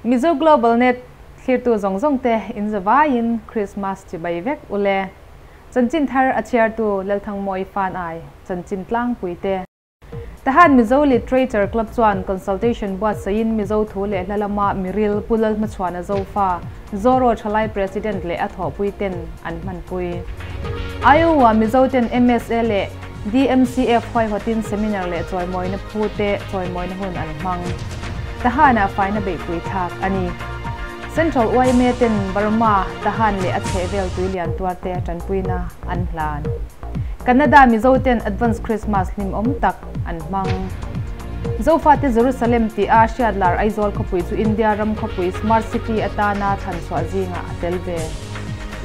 Mizo Global Net thlirtu zawng zawng te in zavaiin Christmas chibai vek ule. Chanchin thar a chhiartu Lalthangmawi Fan Ai chanchin tlangpui te. Tahan Mizo Literature Club chuan consultation buatsaiin Mizo thu leh hla lama miril Pu Lalhmachhuana Zofa, Zoro Thalai President leh a thawhpui ten an hmanpui. Iowa Mizo ten MSA leh DMCF huaihawtin seminar leh chawimawina phu te chawimawina hun an hmang. Tahan-ah faina beihpui thlak a ni. Central yma ten Burma, Tahan leh a chhehvel tuilian tuarte tanpuina an hlan. Canada Mizo ten Advance Christmas hlimawm tak an hmang. Zofate Jerusalem tih a hriatlar Aizawl khawpui chu India ram khawpui Smart City atana thlanchhuah zingah a tel ve.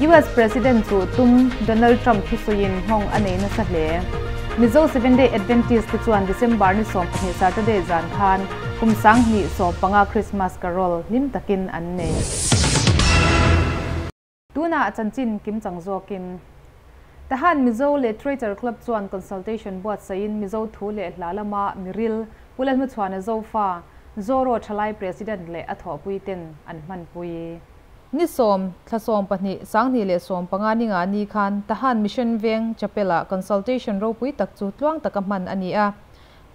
US President chu tum Donald Trump thusawiin nghawng a nei nasa hle. Mizo Seventh Day Adventist te chuan December ni 12 Saturday zan khan kum 2015 Christmas Carol hlim takin an nei. Tunah chanchin kim chang zawkin Tahan Mizo Literature Club chuan consultation buatsaiin Mizo thu leh hla lama miril Pu Lalhmachhuana Zofa, Zoro Thalai President leh a thawhpui ten an hmanpui. Ni 10, thla 12, 2015 ni nga ni khan Tahan Mission Veng Chapel-ah consultation ropui tak chu tluang taka hman a ni a.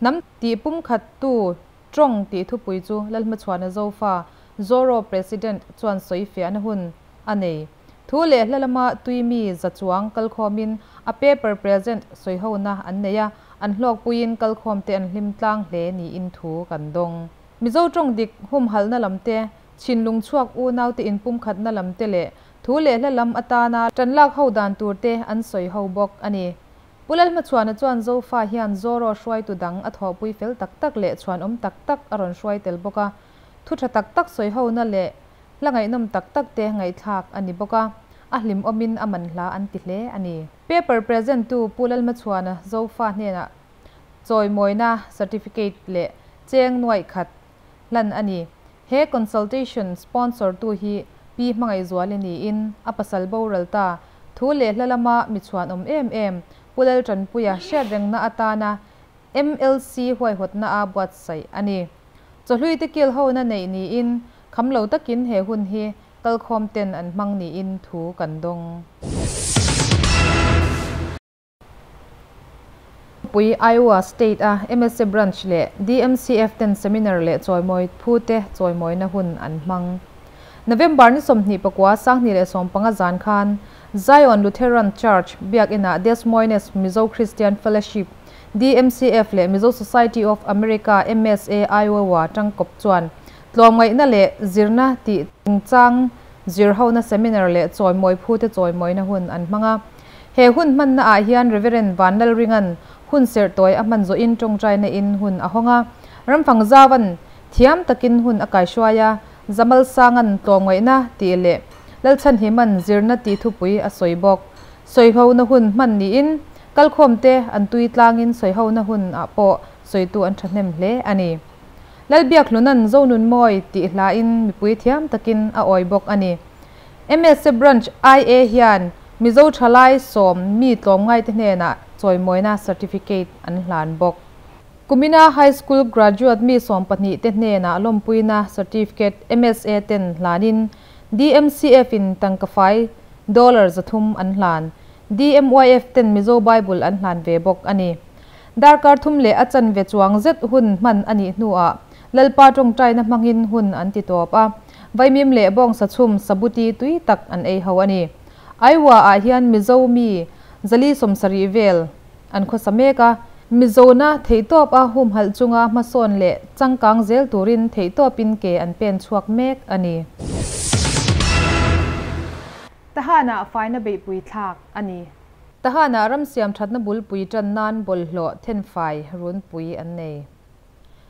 Hnam tih pumkhat tu tawng tih thupui chu Lalhmachhuana Zofa, Zoro President chuan sawi fiahna hun a nei. Thu leh hla lama tui mi za chuang kalkhawmin a paper present sawi hona an nei a, an hlawkpuiin kalkhawm te an hlim tlang hle niin thu kan dawng. Mizo tawng dik humhalna lam te, chinlung chhuak u naute in pumkhatna lam te leh thu leh hla lam atana tanlak ho dan tur te an sawi ho bawk a ni. Pu Lalhmachhuana chuan Zofa hian Zoro hruai tu dang a thawhpui fel tak tak leh chhuan awm tak tak a rawn hruai tel bawk a, thu tha tak tak sawi ho na leh hla ngaihnawm tak tak te ngaihthlak a ni bawk a, a hlim awmin a man hla an ti hle a ni. Paper present tu Pu Lalhmachhuana Zofa hnenah chawimawina certificate leh cheng nuaih khat hlan a ni. He consultation sponsor tu hi Pi Hmangaih Zuali niin a pasal boral ta thu leh hla lama mi chhuan awm em em Pu Laltanpuia hriatrengna atana MLC huaihawtna a buatsaih a ni. Chawhlui te kil ho na nei niin khamlo takin he hun hi kalkhawm ten an hmang niin thu kan dawng. Pui Iowa State a MSA branch leh DMCF ten seminar leh chawimawii phu te chawimawina hun an hmang. November ni 24 2015 zan khan Zion Lutheran Church biakina Des Moines Mizo Christian Fellowship DMCF leh Mizo Society of America MSA Iowa tangkop chuan tlawmngaihna leh zirna tih chungchang zirhona seminar leh chawimawii phu te chawimawina hun an hmanga. He hun hmanna ah hian Reverend Vanlal Ringan hun serh tawi a hman zawhin tawngtaina in hun a hawnga. Ramfang zawan thiam takin hun a kai hruaia Zamal sangan tlawmngaihna tih leh Lalchhan himan zirna tih thupui a sawi bawk. Sawi ho na hun hman niin kalkhawm te an tui tlangin sawi ho na hun ah pawh sawitu an thahnem hle a ni. Lalbiak hlunan Zonun Mawi tih hla in mipui thiam takin a awi bawk a ni. MSA branch IA hian Mizo Thalai 10 mi tlawmngai te hnenah chawimawina certificate an hlan bawk. Kumina High School graduate mi 12 te hnenah lawmpuina certificate MSA ten hlanin DMCF in tangka fai dollar 300 an hlan. DMYF ten Mizo Bible an hlan ve bawk a ni. Darkar thum leh a chanve chuang zet hun hman a nih hnuah Lalpa tawngtaina hmangin hun an ti tawp a, vaimim leh bawngsa chhum sabuti tui tak an ei ho a ni. Iowa ah hian Mizo mi 470 vel an khawsa mek a, Mizona theihtawp a humhalh chunga hmasawn leh changkang zel turin theihtawpin ke an pen chhuak mek a ni. Tahanah faina beihpui thlak a ni. Tahanah ram siam thatna bulpui tan nan bawlhhlawh thenfai runpui an nei.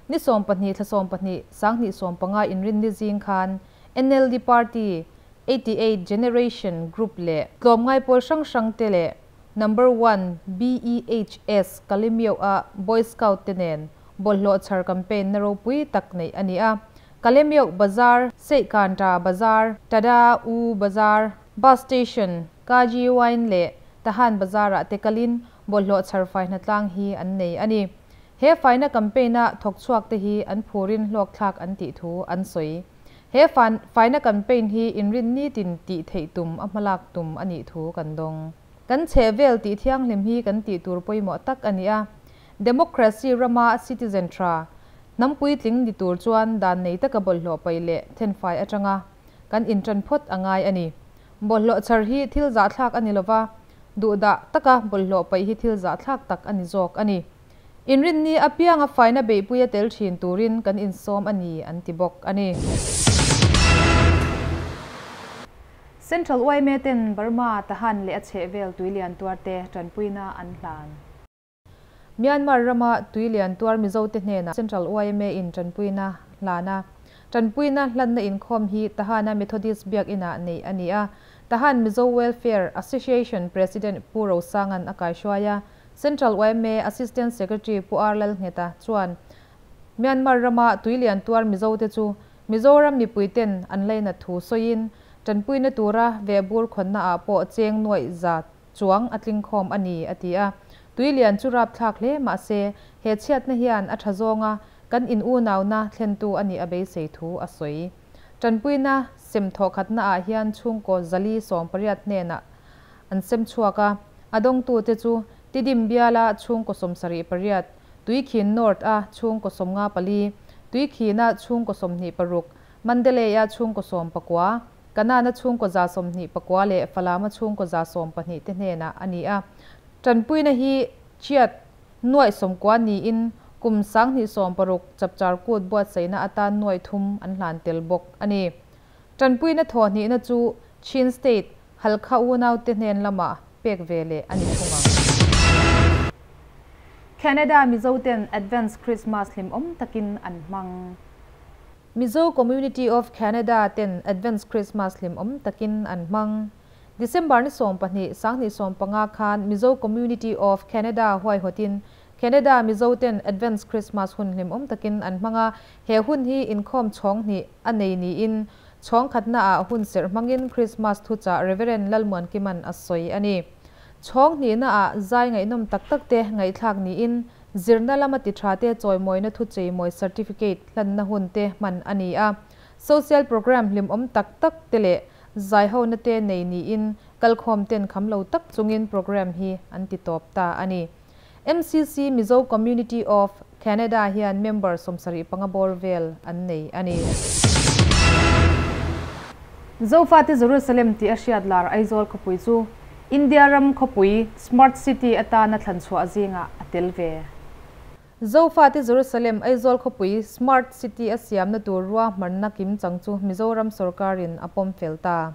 Ni 12 thla 12 2015 inrinni zing khan NLD Party 88 Generation Group leh tlawmngai pawl hrang hrang te leh Number one BEHS Kalemyo a Boy Scout te nen bawlhhlawh chhar campaign na ropui tak neih a ni a. Kalemyo Bazar, Seihkanta Bazar, Tada U Bazar, Bus Station, Kaji Wine leh Tahan Bazar ah te kalin bawlhhlawh chhar fai hnatlang hi an nei a ni. He faina campaign a thawk chhuak te hi an phurin hlawk thlak an tih thu an sawi. He faina campaign hi inrin nitin tih theih tum a hmalak tum a nih thu kan dawng. Kan chhehvel tih thianghlim hi kan tih tur pawimawh tak a ni a. Democracy rama citizen tha, hnam puitling ni tur chuan dan nei taka bawlhhlawh paih leh thenfai atanga kan intan phawt a ngai a ni. Bawlhhlawh chhar hi thil zahthlak a ni lova, duhdah taka bawlhhlawh paih hi thil zahthlak tak a ni zawk a ni. Inrinni apianga faina beihpui a tel thin turin kan insawm a ni an ti bawk a ni. Central yma ten Burma Tahan leh a chhehvel tuilian tuarte tanpuina an hlan. Myanmar rama tuilian tuar Mizo te hnenah Central yma in tanpuina hlan a. Tanpuina hlanna inkhawm hi Tahana Methodist biak inah neih a ni a. Tahan Mizo Welfare Association President Pu Rosangan a kaihruai a. Central yma Assistant Secretary Pu R Lalngheta chuan Myanmar rama tuilian tuar Mizo te chu Mizoram mipui ten an laina thu sawiin tanpuina tura vehbur khawnna ah pawh cheng nuaih za chuang a tling khawm a ni a ti a. Tuilian chu rap thlak hle mahse he chhiatna hian a tha zawnga kan in unauna thlentu a nih a beisei thu a sawi. Tanpuina sem thawhkhatna ah hian chhungkaw 480 hnenah an sem chhuak a, a dawngtu te chu Tidim biala chhungkaw 78, Tuikhin North a chhungkaw 54, Tuikhina chhungkaw 26, Mandalay a chhungkaw 19, Kanana chhungkaw 129 leh Falama chhungkaw 112 te hnenah a ni a. Tanpuina hi chiat nuaih 90 niin kum 2016 chapchar kut buatsaihna atan nuaih 3 an hlan tel bawk a ni. Tanpuina thawhnihna chu Chin State Halkha unau te hnen lama pek ve leh a ni thung ang. Canada Mizo ten Advance Christmas hlim awm takin an hmang. Mizo Community of Canada ten Advance Christmas hlim awm takin an hmang. December ni 12 2015 khan Mizo Community of Canada huaihawtin Canada Mizo ten Advance Christmas hun hlim awm takin an hmang a, he hun hi inkhawm chhawng hnih a nei niin chhawng khatna ah hun serh hmangin Christmas thuchah Reverend Lalmuan Kiman a sawi a ni. Chhawng hnihna ah zai ngaihnawm tak tak te ngaihthlak niin zirna lama ti tha te chawimawina thu cheimawi certificate hlanna hun te hman a ni a. Social program hlim awm tak tak te leh zai hona te nei niin kalkhawm ten kham lo tak chungin program hi an ti tawp ta a ni. MCC Mizo Community of Canada hian member 75 bawr vel an nei a ni. Zofate Jerusalem tih a hriat lar Aizawl khawpui chu India ram khawpui Smart City atana thlanchhuah zingah a tel ve. Zofate Jerusalem Aizawl khawpui Smart City a siamna tur ruahmanna kim chang chu Mizoram sorkarin a pawm fel ta.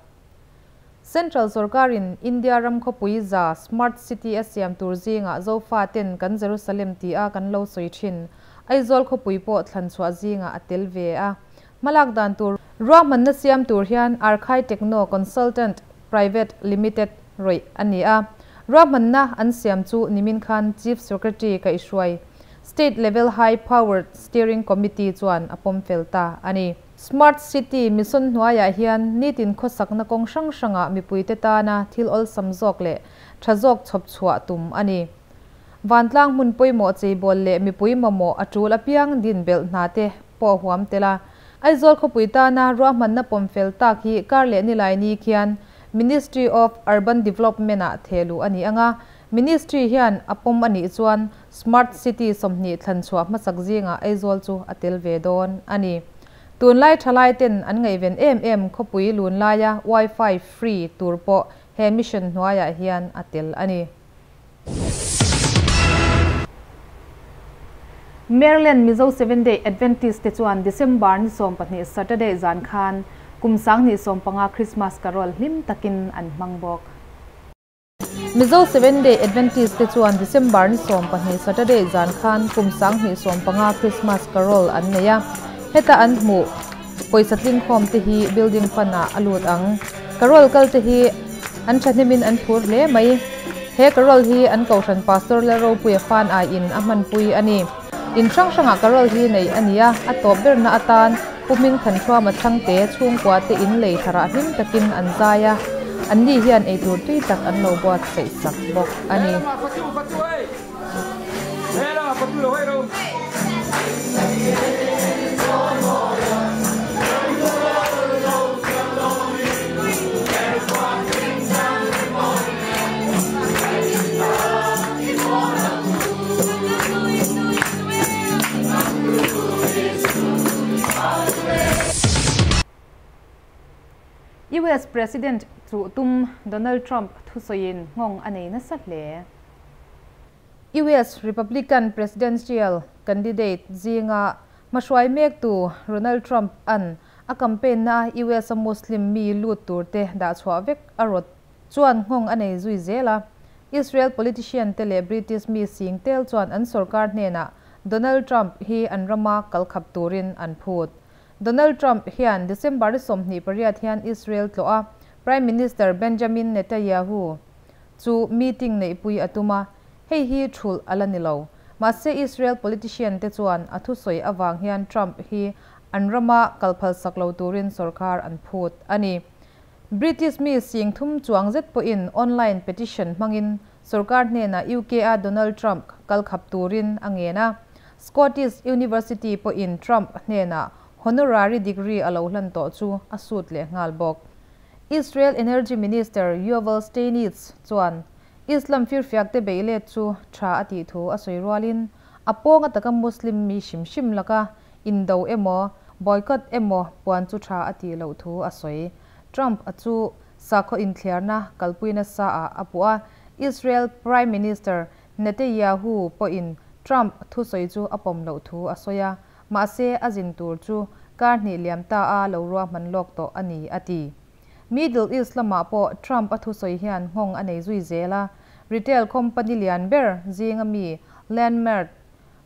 Central sorkarin India ram khawpui za Smart City a siam tur zingah Zofaten kan Jerusalem ti a kan lo sawi thin Aizawl khawpui pawh thlanchhuah zingah a tel ve a. Malak dan tur ruahmanna siam tur hian Arkhai Techno Consultant Private Limited roi ani a. Ruahmanna an siam chu nimin khan Chief Secretary Kaihhruai State Level High Powered Steering Committee chuan a pawm fel ta ani. Smart City mission hnuaiah hian nitin khawsakna kawng hrang hranga mipui te tana thil awlsam zawk leh tha zawk chhawp chhuah tum ani. Vantlang hmun pawimawh cheibawl leh mipui mamawh a tul apiang din belh hna te pawh a huam tel a. Aizawl khawpui tana ruahmanna pawm fel tak hi kar leh nilai ni khian Ministry of Urban Development ah thehluh a ni ang a, Ministry hian a pawm a nih chuan Smart City 20 thlan chhuah hmasak zingah Aizawl chu a tel ve dawn a ni. Tunlai thalai ten an ngaihven em em khawpui lun laia Wi-Fi free tur pawh he mission hnuaiah hian a tel a ni. Maryland Mizo Seventh-day Adventist te chuan December ni 12 Saturday zan khan kum 2015 Christmas Carol hlim takin an hmang bawk. Mizo Seventh-day Adventist te chuan December ni 12 Saturday zan khan kum 2015 Christmas Carol an nei a. Heta an hmu pawisa tling khawm te hi building fund ah a lut ang. Carol kal te hi an thahnemin an phur hle mai. He Carol hi an kohhran pastor la ropuia fan ai in a hmanpui a ni. In hrang hrangah Carol hi nei a ni a, a tawp berna atan Pu Hming Thanṭhuama chhangte chhungkua te in lei tharah hlim takin an zai a, an ni hian eitur tui tak an lo buatsaih sak bawk a ni. US President chu tum Donald Trump thusawiin nghawng a nei nasa hle. US Republican presidential candidate zinga hmahruai mektu Ronald Trump an a campaign na US a Muslim mi lut tur te dah chhuah vek a rawt chuan nghawng a nei zui zel a. Israel politician te leh British mi sing tel chuan an sorkar hnenah Donald Trump hi an rama kalkhap turin an phut. Donald Trump hian December 28 hian Israel tlawh a, Prime Minister Benjamin Netanyahu chu meeting nei pui atuma, hei hi thul ala ni lo. Mahse Israel politician te chuan a thusawi awang hian Trump hi an rama kalphal sak lo turin sorkar an phut ani. British mi sing thum chuang zet po in online petition hmangin sorkar hnena UK a Donald Trump kalkhap turin angena. Scottish University po in Trump hnena honorary degree alo hlan to chu a sut le ngal bawk. Israel Energy Minister Yuval Steinitz chuan Islam firfiak te beile chu tha ati thu a soirualin aponga taka Muslim mi shim shim laka indo emo boycott emo puan chu tha ati lo thu a soi. Trump achu sakho inthliarna kalpuina sa a apua Israel Prime Minister Netanyahu po in Trump thu soi chu apom lo thu a soya ma se azin tur chu karni liamta a lo ruwa man lok to ani ati. Middle East lama po Trump athu soi hian hong anei zui zela retail company lian ber zinga mi Landmark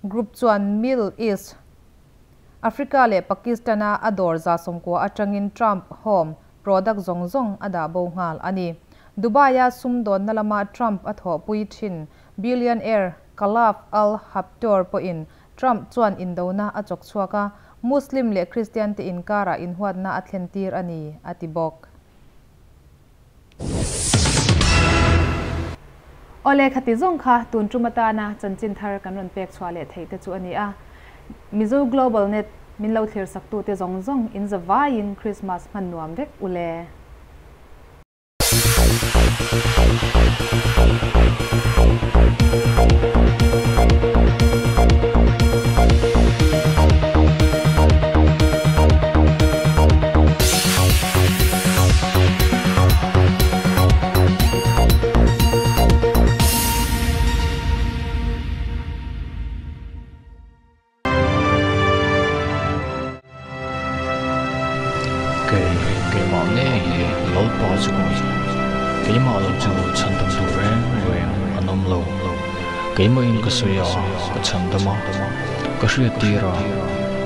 Group chuan Middle East Africa le Pakistana ador za somko atangin Trump home product zong zong ada bo ngal ani. Dubai a sumdon nalama Trump atho pui thin billionaire Khalaf Al Habtoor po in Trump chuan indona a chok chuaka Muslim le Christian te inkara in huatna a thlentir ani atibok. Ole khati zong kha tun tumata na chanchin thar kan ron pek chwa le thei te chu ani a. Mizo Global Net min lo thlir sak tu te zong zong in zawai in Christmas man nuam vek ule. Keima in ka soya ka chandama ka hriat tira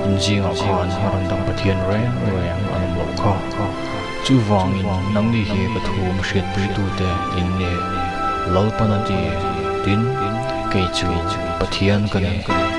in zinga khan randang pathian reng reng anum lo kha chu wangin nangni hi ka thum hriat pui tu te in ne lalpanati tin kei chu pathian ka ni.